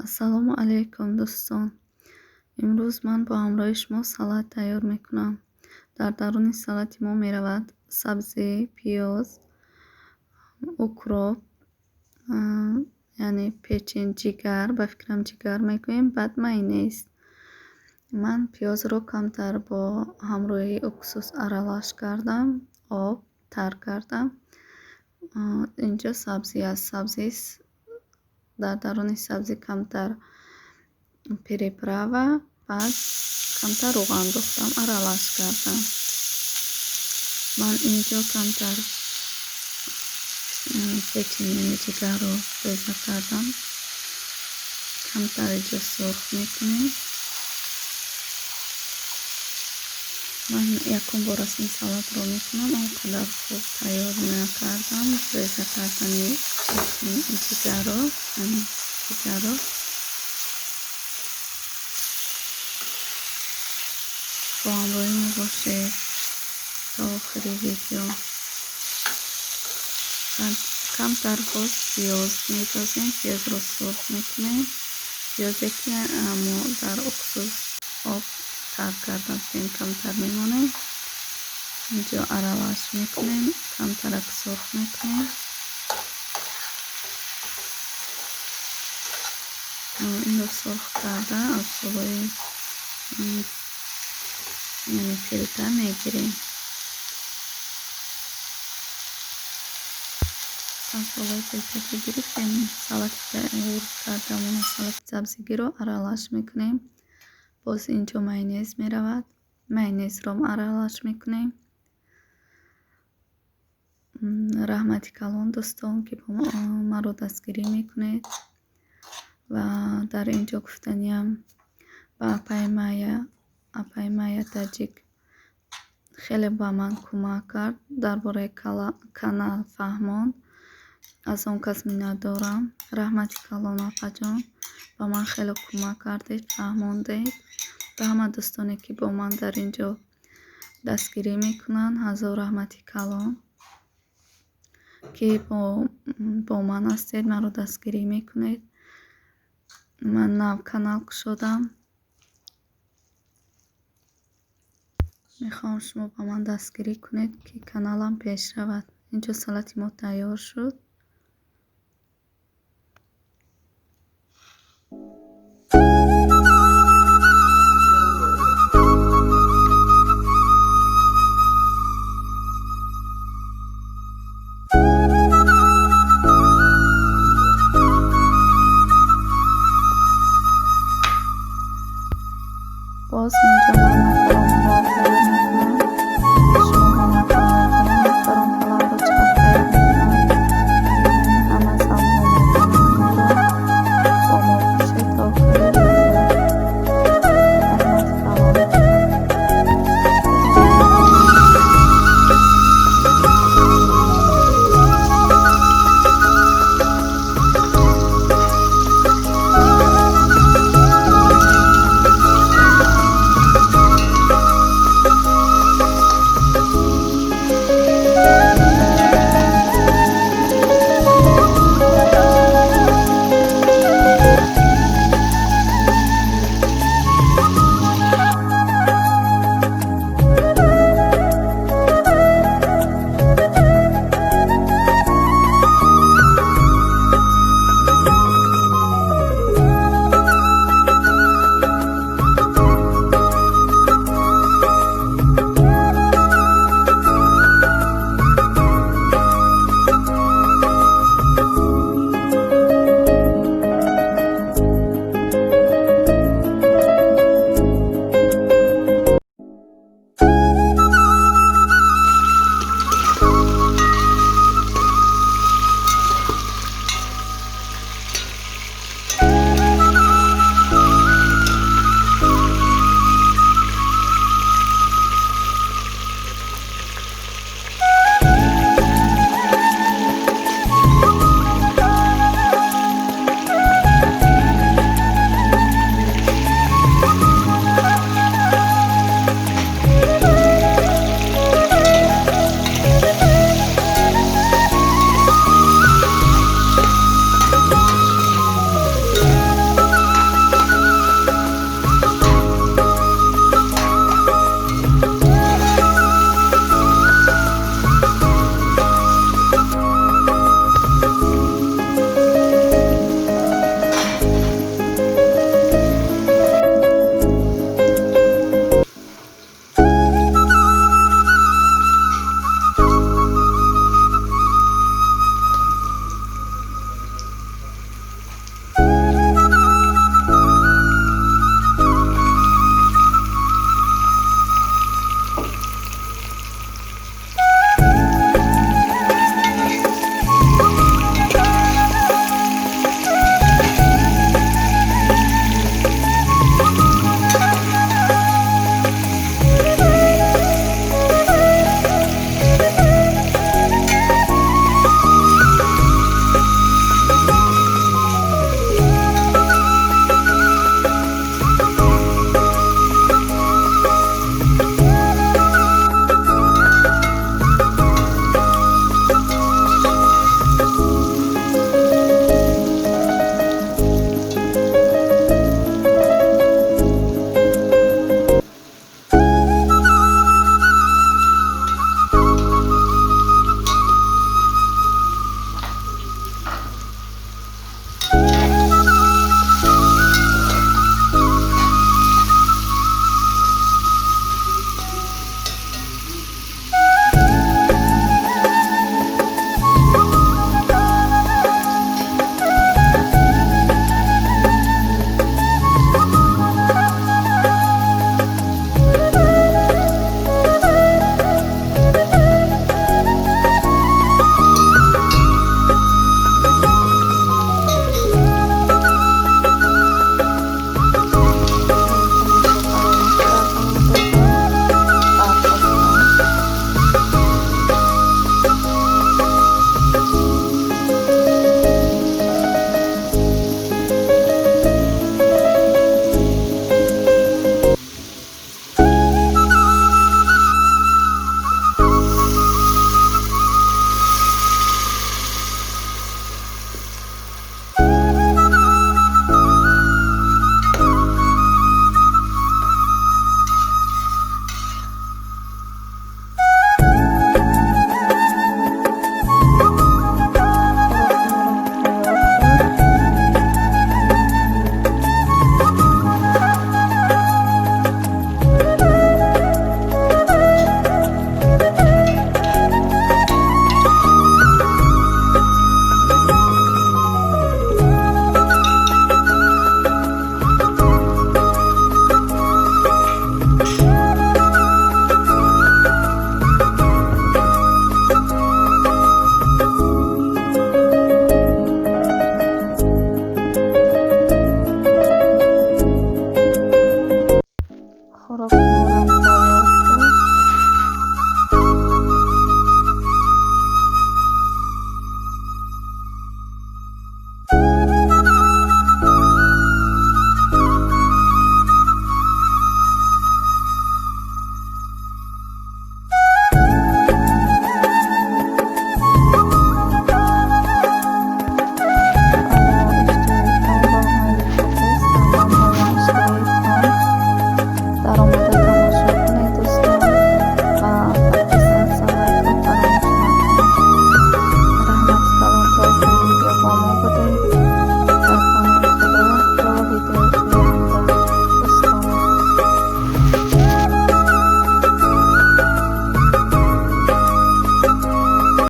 Ассалому алайкум, дӯстон. Имрӯз ман бо ҳамроҳи шумо салат тайёр мекунам. Дар даруни салати мо меравад сабзӣ, пиёз, укроп, яъне печень, ҷигар, ба фикрам ҷигар мегӯем, баъд майонез. Ман пиёзро камтар бо ҳамроҳи уксус аралаш кардам, об тар кардам. Инҷо сабзӣ аст. Сабзӣ, дар даруни сабзӣ камтар приправа, баъд камтар равған андохтам, аралаш кардам. Ман инҷо камтар печень, яъне ҷигарро реза кардам. Камтар инҷо сурх мекунем. Ман якум бор аст ин салатро мекунам, он қадар хуб тайёр накардам. Реза кардани ҷигарро, яъне ҷигарро. Бо ҳамроҳи мо бошед то охири видео. Камтар боз пиёз медозем, пиёзро сурх мекунем. Пиёзе ки мо дар уксус об тар карда будем, камтар мемонем. Инҷо аралаш мекунем, камтарак сурх мекунем. Инро сурх карда аз болои, яъне плита мегирем. Аз болои плита ки гирифтем, салати тайёр кардамона, салати сабзигиро аралаш мекунем. Боз инҷо майонез меравад. Майонезро аралаш мекунем. Раҳмати калон, дӯстон, ки маро дастгирӣ мекунед. Ва дар инҷо гуфтаниям ба апаи Майя, апаи Майя таҷик хеле ба ман кӯмак кард, дар бораи канал фаҳмонд. Аз он кас миннатдорам. Раҳмати калон, апаҷон, ба ман хеле кӯмак кардед, фаҳмондед. Ба ҳама дӯстоне, ки бо ман дар ин ҷо дастгирӣ мекунанд, ҳазор раҳмати калон, ки бо ман ҳастед, маро дастгирӣ мекунед. Ман нав канал кушодам. Мехоҳам шумо ба ман дастгирӣ кунед, ки каналам пеш равад. Инҷо салати мо тайёр шуд.